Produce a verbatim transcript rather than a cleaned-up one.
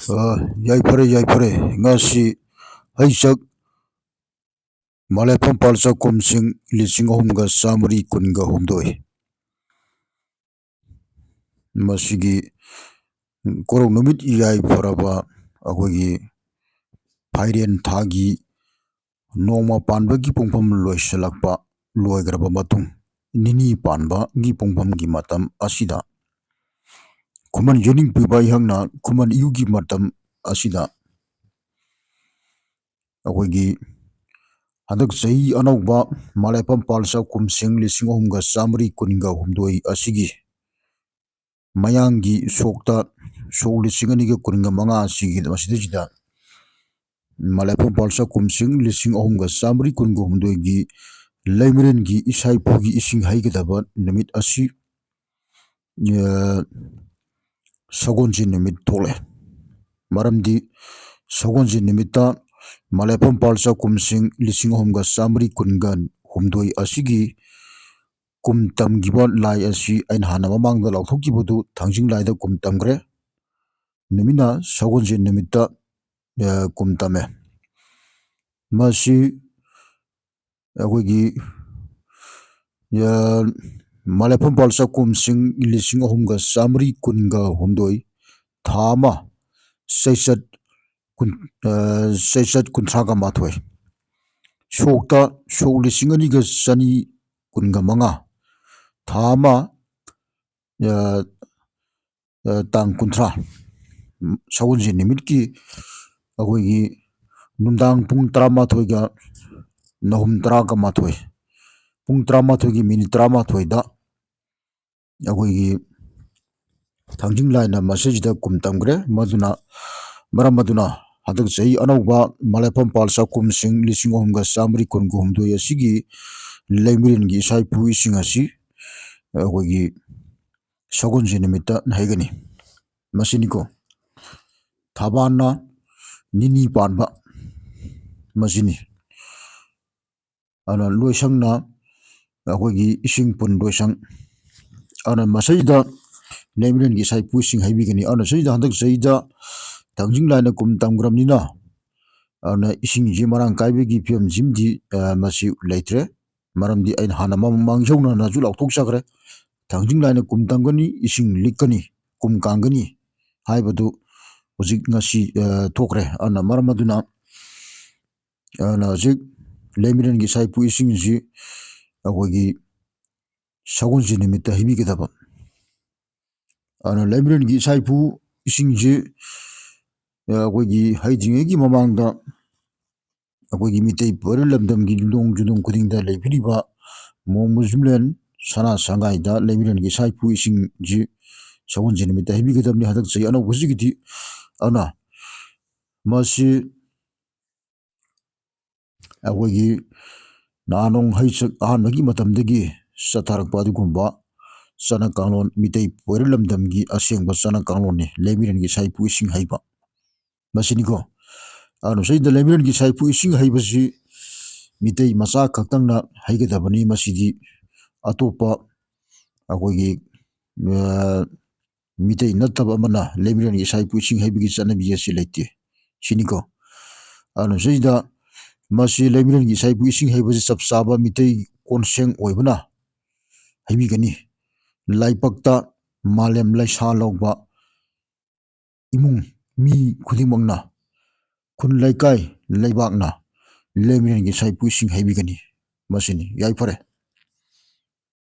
ꯑ, ꯌꯥꯏꯐꯔꯦ, ꯌꯥꯏꯐꯔꯦ꯫ ꯉꯁꯤ ꯍꯩꯆꯛ ꯃꯂꯦꯐꯝ ꯄꯥꯜꯆꯥ ꯀꯨꯝꯁꯤꯡ ꯂꯤꯁꯤꯡ ꯑꯍꯨꯝꯒ ꯆꯥꯃꯔꯤ ꯀꯨꯟꯒ ꯍꯨꯝꯗꯣꯏ꯫ ꯃꯁꯤꯒꯤ ꯀꯣꯔꯧ ꯅꯨꯃꯤꯠ ꯌꯥꯏꯐꯔꯕ ꯑꯩꯈꯣꯏꯒꯤ ꯐꯥꯏꯔꯦꯟ ꯊꯥꯒꯤ ꯅꯣꯡꯃ ꯄꯥꯟꯕꯒꯤ ꯄꯨꯡꯐꯝ ꯂꯣꯏꯁꯤꯜꯂꯛꯄ, ꯂꯣꯏꯈ꯭ꯔꯕ ꯃꯇꯨꯡ, ꯅꯤꯅꯤ ꯄꯥꯟꯕꯒꯤ ꯄꯨꯡꯐꯝꯒꯤ ꯃꯇꯝ ꯑꯁꯤꯗ, ꯈꯨꯃꯟ ꯌꯦꯅꯤꯡ ꯄꯤꯕ ꯑꯩꯍꯥꯛꯅ ꯈꯨꯃꯟ ꯏꯌꯨꯒꯤ ꯃꯇꯝ ꯑꯁꯤꯗ ꯑꯩꯈꯣꯏꯒꯤ ꯍꯟꯗꯛ ꯆꯍꯤ ꯑꯅꯧꯕ ꯃꯂꯦꯐꯝ ꯄꯥꯜꯆꯥ ꯀꯨꯝꯁꯤꯡ ꯂꯤꯁꯤꯡ ꯑꯍꯨꯝꯒ ꯆꯥꯃꯔꯤ ꯀꯨꯟꯒ ꯍꯨꯝꯗꯣꯏ ꯑꯁꯤꯒꯤ ꯃꯌꯥꯡꯒꯤ ꯁꯣꯛꯇ, ꯁꯣꯛ ꯂꯤꯁꯤꯡ ꯑꯅꯤꯒ ꯀꯨꯟꯒ ꯃꯉꯥ ꯑꯁꯤꯒꯤ ꯃꯁꯤꯗꯩꯁꯤꯗ ꯃꯂꯦꯐꯝ ꯄꯥꯜꯆꯥ ꯀꯨꯝꯁꯤꯡ ꯂꯤꯁꯤꯡ ꯑꯍꯨꯝꯒ ꯆꯥꯃꯔꯤ ꯀꯨꯟꯒ ꯍꯨꯝꯗꯣꯏꯒꯤ ꯂꯩꯃꯔꯦꯟꯒꯤ ꯏꯁꯥ ꯏꯄꯨꯒꯤ ꯏꯁꯤꯡ ꯍꯩꯒꯗꯕ ꯅꯨꯃꯤꯠ ꯑꯁꯤ, ꯑ, ꯁꯒꯣꯜꯁꯦꯟ ꯅꯨꯃꯤꯠ ꯊꯣꯛꯂꯛꯑꯦ꯫ ꯃꯔꯝꯗꯤ ꯁꯒꯣꯜꯁꯦꯟ ꯅꯨꯃꯤꯠꯇ ꯃꯂꯦꯐꯝ ꯄꯥꯜꯆꯥ ꯀꯨꯝꯁꯤꯡ ꯂꯤꯁꯤꯡ ꯑꯍꯨꯝꯒ ꯆꯥꯃꯔꯤ ꯀꯨꯟꯒ ꯍꯨꯝꯗꯣꯏ ꯑꯁꯤꯒꯤ ꯀꯨꯝ ꯇꯝꯈꯤꯕ ꯂꯥꯏ ꯑꯁꯤ ꯑꯩꯅ ꯍꯥꯟꯅ ꯃꯃꯥꯡꯗ ꯂꯥꯎꯊꯣꯛꯈꯤꯕꯗꯨ ꯊꯥꯡꯖꯤꯡ ꯂꯥꯏꯗ ꯀꯨꯝ ꯇꯝꯈ꯭ꯔꯦ꯫ ꯅꯨꯃꯤꯠꯅ ꯁꯒꯣꯜꯁꯦꯟ ꯅꯨꯃꯤꯠꯇ, ꯑ, ꯀꯨꯝ ꯇꯝꯃꯦ꯫ ꯃꯁꯤ ꯑꯩꯈꯣꯏꯒꯤ, ꯑ, ꯃꯂꯦꯐꯝ ꯄꯥꯜꯆꯥ ꯀꯨꯝꯁꯤꯡ ꯂꯤꯁꯤꯡ ꯑꯍꯨꯝꯒ ꯆꯥꯃꯔꯤ ꯀꯨꯟꯒ ꯍꯨꯝꯗꯣꯏ, ꯊꯥ ꯑꯃ, ꯆꯩꯆꯠ ꯀꯨꯟ-, ꯑ, ꯆꯩꯆꯠ ꯀꯨꯟꯊ꯭ꯔꯥꯒ ꯃꯥꯊꯣꯏ, ꯁꯣꯛꯇ ꯁꯣꯛ ꯂꯤꯁꯤꯡ ꯑꯅꯤꯒ ꯆꯅꯤ ꯀꯨꯟꯒ ꯃꯉꯥ, ꯊꯥ ꯑꯃ, ꯑ, ꯑ, ꯇꯥꯡ ꯀꯨꯟꯊ꯭ꯔꯥ, ꯁꯒꯣꯜꯁꯦꯟ ꯅꯨꯃꯤꯠꯀꯤ ꯑꯩꯈꯣꯏꯒꯤ ꯅꯨꯡꯗꯥꯡ ꯄꯨꯡ ꯇꯔꯥꯃꯥꯊꯣꯏꯒ, ꯅꯍꯨꯝ ꯇꯔꯥꯒ ꯃꯥꯊꯣꯏ, ꯄꯨꯡ ꯇꯔꯥꯃꯥꯊꯣꯏꯒꯤ ꯃꯤꯅꯤꯠ ꯇꯔꯥꯃꯥꯊꯣꯏꯗ ꯑꯩꯈꯣꯏꯒꯤ ꯊꯥꯡꯖꯤꯡ ꯂꯥꯏꯅ ꯃꯁꯤꯁꯤꯗ ꯀꯨꯝ ꯇꯝꯈ꯭ꯔꯦ꯫ ꯃꯗꯨꯅ, ꯃꯔꯝ ꯑꯗꯨꯅ ꯍꯟꯗꯛ ꯆꯍꯤ ꯑꯅꯧꯕ ꯃꯂꯦꯐꯝ ꯄꯥꯜꯆꯥ ꯀꯨꯝꯁꯤꯡ ꯂꯤꯁꯤꯡ ꯑꯍꯨꯝꯒ ꯆꯥꯃꯔꯤ ꯀꯨꯟꯒ ꯍꯨꯝꯗꯣꯏ ꯑꯁꯤꯒꯤ ꯂꯩꯃꯔꯦꯟꯒꯤ ꯏꯁꯥ ꯏꯄꯨ ꯏꯁꯤꯡ ꯑꯁꯤ ꯑꯩꯈꯣꯏꯒꯤ ꯁꯒꯣꯜꯁꯦꯟ ꯅꯨꯃꯤꯠꯇ ꯍꯩꯒꯅꯤ꯫ ꯃꯁꯤꯅꯤꯀꯣ, ꯊꯕꯥꯟꯅ ꯅꯤꯅꯤ ꯄꯥꯟꯕ ꯃꯁꯤꯅꯤ꯫ ꯑꯗꯨꯅ ꯂꯣꯏꯁꯪꯅ ꯑꯩꯈꯣꯏꯒꯤ ꯏꯁꯤꯡ ꯄꯨꯟ ꯂꯣꯏꯁꯪ꯫ ꯑꯗꯨꯅ ꯃꯁꯤꯗ ꯂꯩꯃꯔꯦꯟꯒꯤ ꯏꯁꯥ ꯏꯄꯨꯁꯤꯡ ꯍꯩꯕꯤꯒꯅꯤ꯫ ꯑꯗꯨꯅ ꯁꯤꯗ ꯍꯟꯗꯛ ꯆꯍꯤꯗ ꯊꯥꯡꯖꯤꯡ ꯂꯥꯏꯅ ꯀꯨꯝ ꯇꯝꯈ꯭ꯔꯕꯅꯤꯅ, ꯑꯗꯨꯅ ꯏꯁꯤꯡꯁꯤ ꯃꯔꯥꯡ ꯀꯥꯏꯕꯒꯤ ꯐꯤꯕꯝꯁꯤꯃꯗꯤ, ꯑ, ꯃꯁꯤ ꯂꯩꯇ꯭ꯔꯦ꯫ ꯃꯔꯝꯗꯤ ꯑꯩꯅ ꯍꯥꯟꯅ ꯃꯃꯥꯡ ꯃꯥꯡꯖꯧꯅꯅꯁꯨ ꯂꯥꯎꯊꯣꯛꯆꯈ꯭ꯔꯦ, ꯊꯥꯡꯖꯤꯡ ꯂꯥꯏꯅ ꯀꯨꯝ ꯇꯝꯒꯅꯤ, ꯏꯁꯤꯡ ꯂꯤꯛꯀꯅꯤ, ꯀꯨꯝ ꯀꯥꯡꯒꯅꯤ ꯍꯥꯏꯕꯗꯨ ꯍꯧꯖꯤꯛ ꯉꯁꯤ, ꯑ, ꯊꯣꯛꯈ꯭ꯔꯦ꯫ ꯑꯗꯨꯅ ꯃꯔꯝ ꯑꯗꯨꯅ, ꯑꯗꯨꯅ ꯍꯧꯖꯤꯛ ꯂꯩꯃꯔꯦꯟꯒꯤ ꯏꯆꯥ ꯏꯄꯨ ꯏꯁꯤꯡꯁꯤ ꯑꯩꯈꯣꯏꯒꯤ ꯁꯒꯣꯜꯁꯦꯟ ꯅꯨꯃꯤꯠꯇ ꯍꯩꯕꯤꯒꯗꯕ꯫ ꯑꯗꯨꯅ ꯂꯩꯃꯔꯦꯟꯒꯤ ꯏꯆꯥ ꯏꯄꯨ ꯏꯁꯤꯡꯁꯤ ꯑꯩꯈꯣꯏꯒꯤ ꯍꯩꯗ꯭ꯔꯤꯉꯩꯒꯤ ꯃꯃꯥꯡꯗ ꯑꯩꯈꯣꯏꯒꯤ ꯃꯤꯇꯩ ꯄꯣꯏꯔꯣꯜ ꯂꯝꯗꯝꯒꯤ ꯂꯨꯍꯣꯡ ꯖꯨꯂꯣꯡ ꯈꯨꯗꯤꯡꯗ ꯂꯩꯕꯤꯔꯤꯕ ꯃꯣꯡ ꯃꯨꯁꯂꯤꯝꯂꯦꯟ ꯁꯅꯥ ꯁꯪꯒꯥꯏꯗ ꯂꯩꯃꯔꯦꯟꯒꯤ ꯏꯆꯥ ꯏꯄꯨ ꯏꯁꯤꯡꯁꯤ ꯁꯒꯣꯜꯁꯦꯟ ꯅꯨꯃꯤꯠꯇ ꯍꯩꯕꯤꯒꯗꯕꯅꯤ꯫ ꯍꯟꯗꯛ ꯆꯍꯤ ꯑꯅꯧꯕꯁꯤꯒꯤꯗꯤ꯫ ꯑꯗꯨꯅ ꯃꯁꯤ ꯑꯩꯈꯣꯏꯒꯤ ꯅꯍꯥꯅꯣꯡ ꯍꯩꯆꯛ ꯑꯍꯥꯟꯕꯒꯤ ꯃꯇꯝꯗꯒꯤ ꯆꯠꯊꯔꯛꯄ ꯑꯗꯨꯒꯨꯝꯕ ꯆꯠꯅ ꯀꯥꯡꯂꯣꯟ, ꯃꯤꯇꯩ ꯄꯣꯏꯔꯣꯜ ꯂꯝꯗꯝꯒꯤ ꯑꯁꯦꯡꯕ ꯆꯠꯅ ꯀꯥꯡꯂꯣꯟꯅꯤ ꯂꯩꯃꯔꯦꯟꯒꯤ ꯏꯆꯥ ꯏꯄꯨ ꯏꯁꯤꯡ ꯍꯩꯕ꯫ ꯃꯁꯤꯅꯤꯀꯣ꯫ ꯑꯗꯨꯅ ꯁꯤꯗ ꯂꯩꯃꯔꯦꯟꯒꯤ ꯏꯆꯥ ꯏꯄꯨ ꯏꯁꯤꯡ ꯍꯩꯕꯁꯤ ꯃꯤꯇꯩ ꯃꯆꯥ ꯈꯛꯇꯪꯅ ꯍꯩꯒꯗꯕꯅꯤ꯫ ꯃꯁꯤꯗꯤ ꯑꯇꯣꯞꯄ ꯑꯩꯈꯣꯏꯒꯤ, ꯑ, ꯃꯤꯇꯩ ꯅꯠꯇꯕ ꯑꯃꯅ ꯂꯩꯃꯔꯦꯟꯒꯤ ꯏꯆꯥ ꯏꯄꯨ ꯏꯁꯤꯡ ꯍꯩꯕꯒꯤ ꯆꯠꯅꯕꯤ ꯑꯁꯤ ꯂꯩꯇꯦ꯫ ꯁꯤꯅꯤꯀꯣ꯫ ꯑꯗꯨꯅ ꯁꯤꯗ ꯃꯁꯤ ꯂꯩꯃꯔꯦꯟꯒꯤ ꯏꯆꯥ ꯏꯄꯨ ꯏꯁꯤꯡ ꯍꯩꯕꯁꯤ ꯆꯞ ꯆꯥꯕ ꯃꯤꯇꯩ ꯀꯣꯟꯁꯦꯡ ꯑꯣꯏꯕꯅ ꯍꯩꯕꯤꯒꯅꯤ꯫ ꯂꯥꯏꯕꯛꯇ ꯃꯥꯂꯦꯝ ꯂꯩꯁꯥ ꯂꯧꯕ ꯏꯃꯨꯡ ꯃꯤ ꯈꯨꯗꯤꯡꯃꯛꯅ, ꯈꯨꯟ ꯂꯩꯀꯥꯏ ꯂꯩꯕꯥꯛꯅ ꯂꯩꯃꯔꯦꯟꯒꯤ ꯏꯆꯥ ꯏꯄꯨ ꯏꯁꯤꯡ ꯍꯩꯕꯤꯒꯅꯤ꯫ ꯃꯁꯤꯅꯤ꯫ ꯌꯥꯏꯐꯔꯦ꯫